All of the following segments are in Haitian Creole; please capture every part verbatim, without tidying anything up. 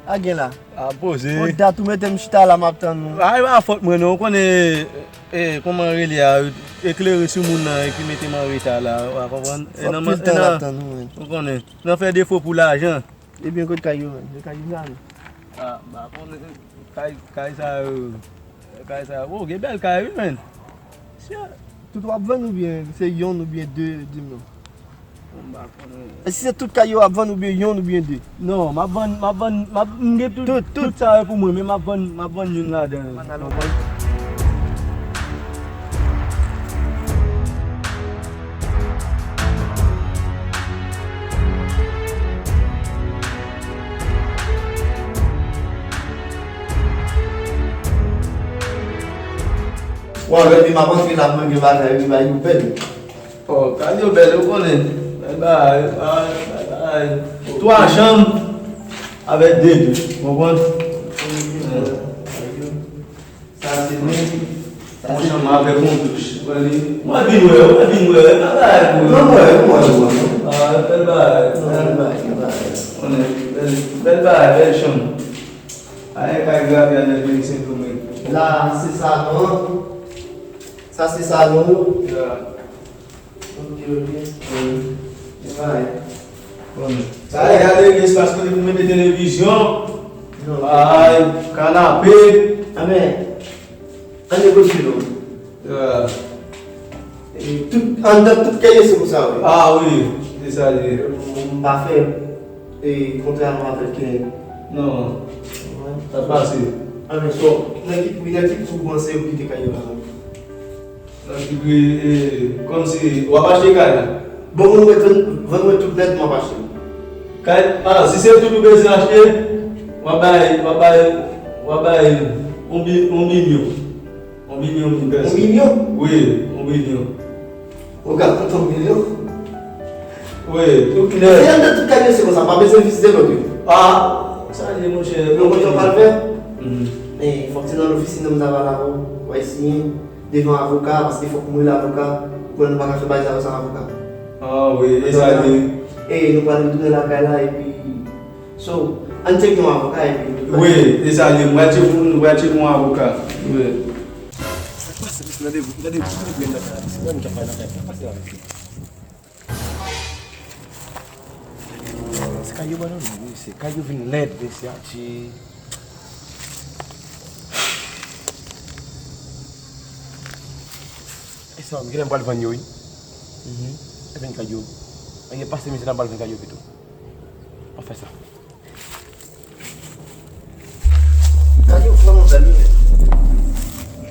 A gen la. A poze. Yon dat ou mete m chita la, m ap tann ou. A, e pa fòt mwen non, ou konnen, e, kòman rele a, eklere sou moun nan e ki mete m an reta la, w a konprann? E nan, fòk tout tan l ap tann ou, wi. Ou konnen, nan fè defo pou lajan. Ebyen, kot kay yo menm? Se kay yo sa, non? A, m pa konnen. Kay, kay sa yo. Kay sa yo. O, gen bèl kay, wi, menn. Tout w ap vann oubyen se yonn oubyen de, di m non? M pa konnen. E si se tout kay yo w ap vann oubyen yonn oubyen de? Non, m ap vann, m ap vann, m ap, m gen tout, tout, tout sa yo pou mwen, men m ap vann, m ap vann youn ladan yo. Bon, lè m ap antre la, mwen gen bagay, wi, bagay yo bèl. O, kay yo bèl, ou konnen. Bèl bagay, bèl bagay. Twa chanm avèk de dous, ou konprann? Sa se nou. Yon chanm avèk yon douch. Mwen vin wè, mwen vin wè, bèl bagay pou yo. Non, mwen, mwen, mwen. A, bèl bagay. Bèl bagay, bèl bagay. Konnen, bèl, bèl bagay, bèl chanm. Ay, kay gravyè nan peyi Sendomeng. La, se salon an. Sa se salon yo. Ya. Ok, ok. Wi. Se pa. Bon. Sa e gade espas kote pou mete televizyon. Non. Ay, kanape. Anben, ann negosye non. Ya. E tout, anndan tout kay yo se konsa, wi. A wi, se sa li ye. M pa fè, e, kontrèman avèk, e, non. Wi. Sa pase. A, men, so, nan ki pri, nan ki pri w panse yo kite kay yo la? Nan ki pri, e, kòmsi, w ap achte kay la? Bon, mwen mwen vann, vann mwen tout nèt, m ap achte. Kay, a, si se tout ou bezwen achte, w ap bay, w ap bay, w ap bay yon bi-, yon milyon. Yon milyon moun pèsòn. Yon milyon? Wi, yon milyon. Ou ka kontan yon milyon? Wi, tout nèt. Se anndan tout kay yo se konsa, pa bezwen vizite lòt yo. A, sa ye, monchè. Yon kote w pral fè? Mhm. Men, fòk se nan ofisin nan m ta pale avè w, w al siyen devan avoka, paske fòk mwen rele avoka, pou nou pa ka fè bagay sa yo san avoka. A, wi, e sa ye. E, nou pral retounen lakay la, epi So, ann tcheke yon avoka epi nou. Wi, e sa li, mwen tcheke, mwen tcheke yon avoka. Wi. Sa k pase, mesye, nan de, nan de, nan de grenn nan kay la, mesye, mwen menm k ap pale nan kay la, sa k pase la, mesye? Se kay yo abandone, wi, se kay yo vin lèd, mesye, atye. E sa, m genlè m pral vann yo, wi. Mhm. E vin kay yo. Anyen pase, mesye, n ap pral vin kay yo pito. Pa fè sa. Gade w vrèman bèl, wi, men.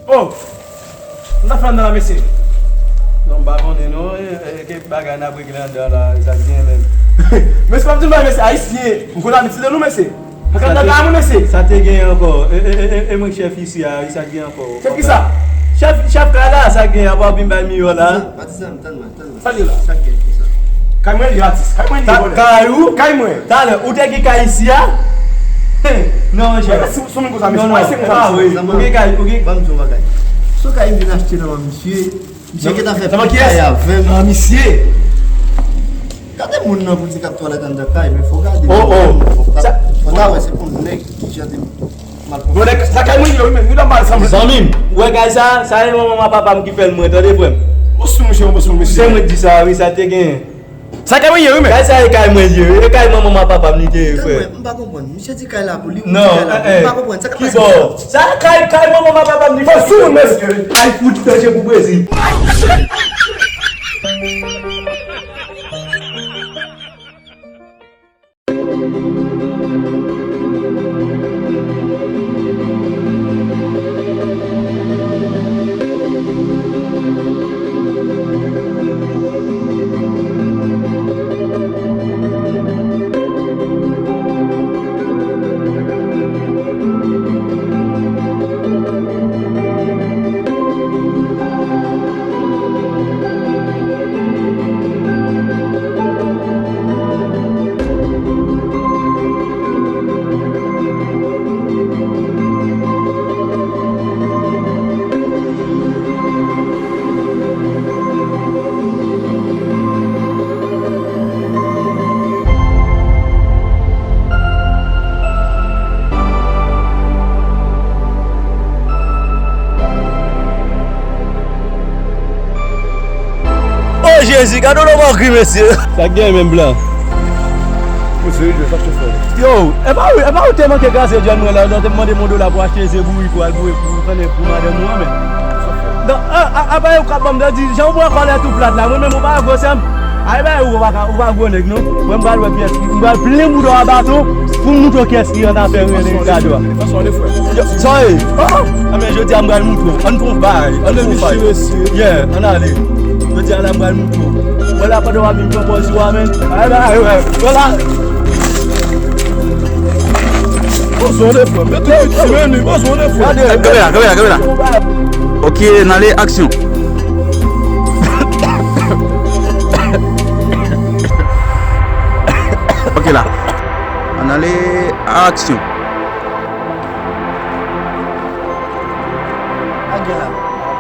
Oh! M ta fè anndan la, mesye. Non, m pa konnen, non. E, e, kèk bagay n ap regle anndan la, e sa k gen menm. Mesye, pa m di nou bagay, mesye, ayisyen. M konn abitid nou, mesye. Mwen ka nan kay mwen, mesye. Sa te gen ankò. E, e, e, e, e mwen k chèf isi a, wi, sa te gen ankò. Chèf kisa? Chèf, chèf kay la, sa te gen, apa w vin bay miyò la. Pa di sa, tann mwen, tann mwen. Sa te la. Sa te gen konsa. Kay mwen li atis. Kay mwen li vòlè. Kay ou? Kay mwen. Talè, ou te gen kay isi a? Non, monchè. Mwen, si, si mwen konsa, mesye. Non, non, se pa vre. Ou gen kay, ou gen. Ban m di w yon bagay. Si w ka vin achte nan men misye, Misye gentan fè pit kay avè m. Nan men kiyès? Nan men misye. Gade moun nan pou di k ap twalèt anndan kay, men fò gade. Oh, oh. Fò ta, fò ta wè se pou nèg ki jan de mal. Bon, nèg, sa kay mwen yo, wi, men, wi, la mal sanble. Zanmi m, ou wè kay sa, sa e manman m ak papa m ki fè l mwen, tande frè m. Ou sou mwen, chè, ou sou mwen, mesye. Se mwen k di sa, wi, sa te gen. Sa kay mwen ye, wi, men. Kay sa e kay mwen ye, wi. E kay manman m ak papa m li te ye, frè. Tann mwen, m pa konprann. Misye di kay la pou li, ou di kay la pou li. M pa konprann. Sa k ap pase la? Ki bò? Sa kay, kay manman m ak papa m li. Mwen sou, mesye. Kay fout danje pou Brezil. Ti gade w lòbògri, mesye. Sa k gen menm, blan? Mesye, yo, sa k te fè? Yo, e pa ou, e pa ou te manke kraze John mwen la, non, te mande m yon dola pou achte ze bouri pou al boure pou, konnen, pou madanm ou an, men. Non, a, a, apa yo k ap ban m, di, jan w pran kòlè tou plat la, mwen menm ou pa gwo sè m. Ay, ba, ou pa ka, ou pa gwo nèg, non. Mwen, m pral wè kiyès ki, m pral plen bouda w a baton pou m moutre w kiyès ki annafè rele gado a. Yo, sa ye? Oh, oh. A, men jodi a m pral moutre w. Ann fè yon bay, ann fè yon bay. Yeah, ann ale. Jodi a la m pral moutre w. Wè la pandan w ap vin pran pòz ou a, men. Ay, ay, ay, wè la. Poze w de frè. Mete yon ti meni, poze w de frè. Gade. Kanpe la, kanpe la, kanpe la. Ok, n ale, aksyon. Ok la. Ann ale, aksyon. Ak gen la.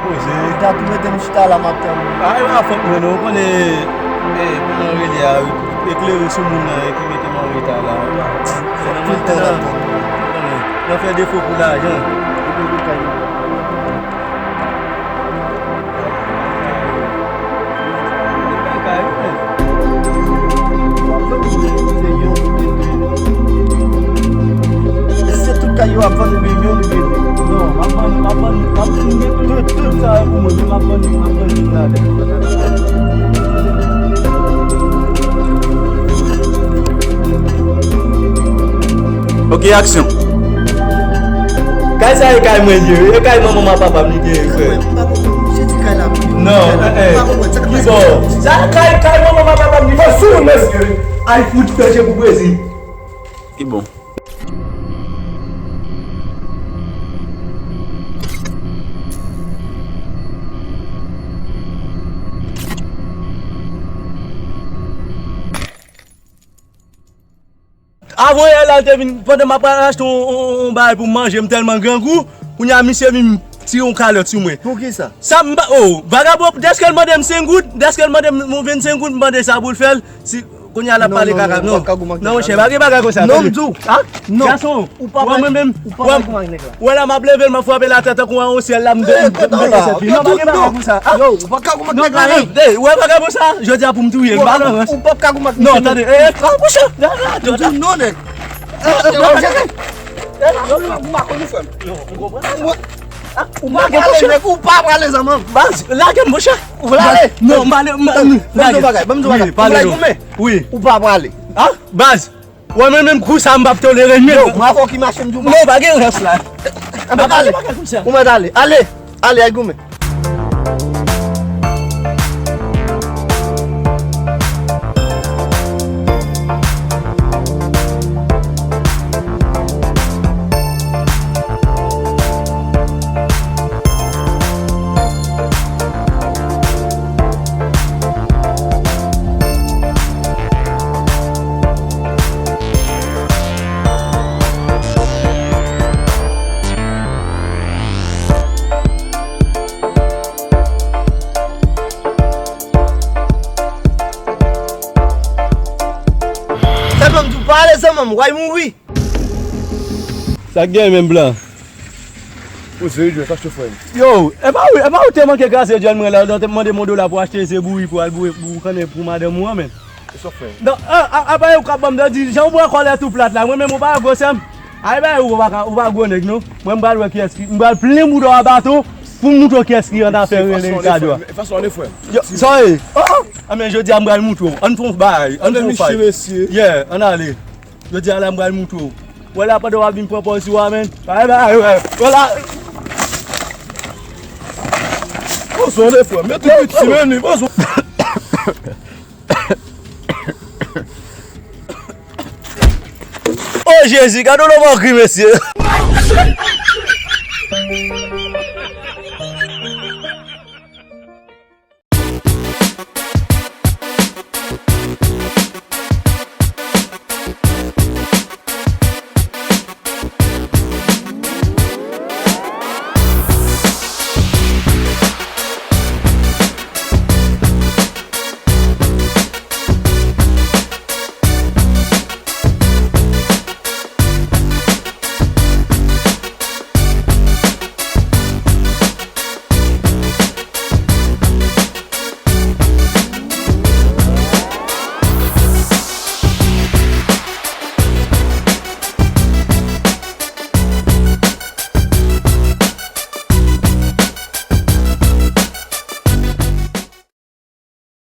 Poze. Dat ou mete m chita la, m ap tann ou. A, e pa fòt mwen, non. Ou konnen, e, kòman rele a, eklere sou moun nan, e, ki mete m an reta la. Se nan mwen nan, nan fè defo pou lajan. Se tout kay yo ap vann oubyen youn oubyen de? Non, m ap vann, m ap vann, m ap vann tout, tout sa yo pou mwen, men m ap vann, m ap vann youn ladan. Ok, aksyon. Kay sa e kay mwen ye, e kay manman m ak papa m li te ye, frè. Non, eh, eh. Ki bò? Sa e kay, kay manman m ak papa m li te ye. Sou mesye. Ay fout pèche pou Brezil. Ki bon. Avan yè la, l te vin, pandan m ap al achte yon, yon, yon bagay pou m manje, m tèlman grangou, kounye a misye vin tire yon kalòt sou mwen. Poukisa? Sa m pa, oh, vagabon, dèske l mande m senk goud, dèske l mande m yon vennsenk goud, m mande sa pou l fè l, si, kounye a l ap pale kaka, non. Non, monchè, pa gen bagay konsa, tande. Non, m di w. Non. Gason, ou pa pral, ou pa pral goumen ak nèg la. Wè la, m ap leve l, m ap frape l atè tankou yon syèl la, m de, m de, m de sèt li. Non, pa gen bagay konsa. Yo, ou pa ka goumen ak nèg la, non. Wè vagabon sa, jodi a pou m touye l, m pa nan rans. Ou pa ka goumen ak nèg la. Non, tande, eh, ah, monchè, la, la, la. M di w non, nèg. Eh, eh, eh, eh, yo, yo, ou pa konn frè m. Yo, ou konprann? Ou pa prale, nèg, ou pa prale, zanmi m. Baz, lage m, monchè. Ou prale? Non, m prale, m prale. Ban m di w bagay, ban m di w bagay. Ou prale goumen? Wi. Ou pa prale. Ah, baz. Wè, men menm kou sa, m p ap tolere l, men. Yo, bravo ki mache, m di w. Non, pa gen rans la. Anben, ale. Ou mèt ale. Ale. Ale, al goumen. Sa fè m tou pale, zanmi m, w a mouri. Sa k gen menm, blan? Ou serye, sa k te fè m? Yo, e pa ou, e pa ou te manke kraze John mwen la, non, te mande m yon dola pou achte ze bouri pou al boure pou, konnen, pou madanm ou an, men. E sa w fè? Non, a, a, apa yo k ap ban m, di, jan w pran kòlè tou plat la, mwen menm ou pa gwo sè m. Ay, ba, ou pa ka, ou pa gwo nèg, non. Mwen, m pral wè kiyès ki, m pral plen bouda w a baton pou m moutre w kiyès ki annafè rele gado a. Fason ale, frè m. Yo, sa ye? Oh, oh. A, men jodi a, m pral moutre w. Ann fè yon bay, ann fè yon bay. Yeah, ann ale. Jodi a la, m pral moutre w. Wè la, pandan w ap vin pran pòz ou a, men. Bay, bay, wè. Wè la. Poze w de frè m. Mete yon ti meni, poze w. Oh, Jezi, gade w lòbògri, mesye.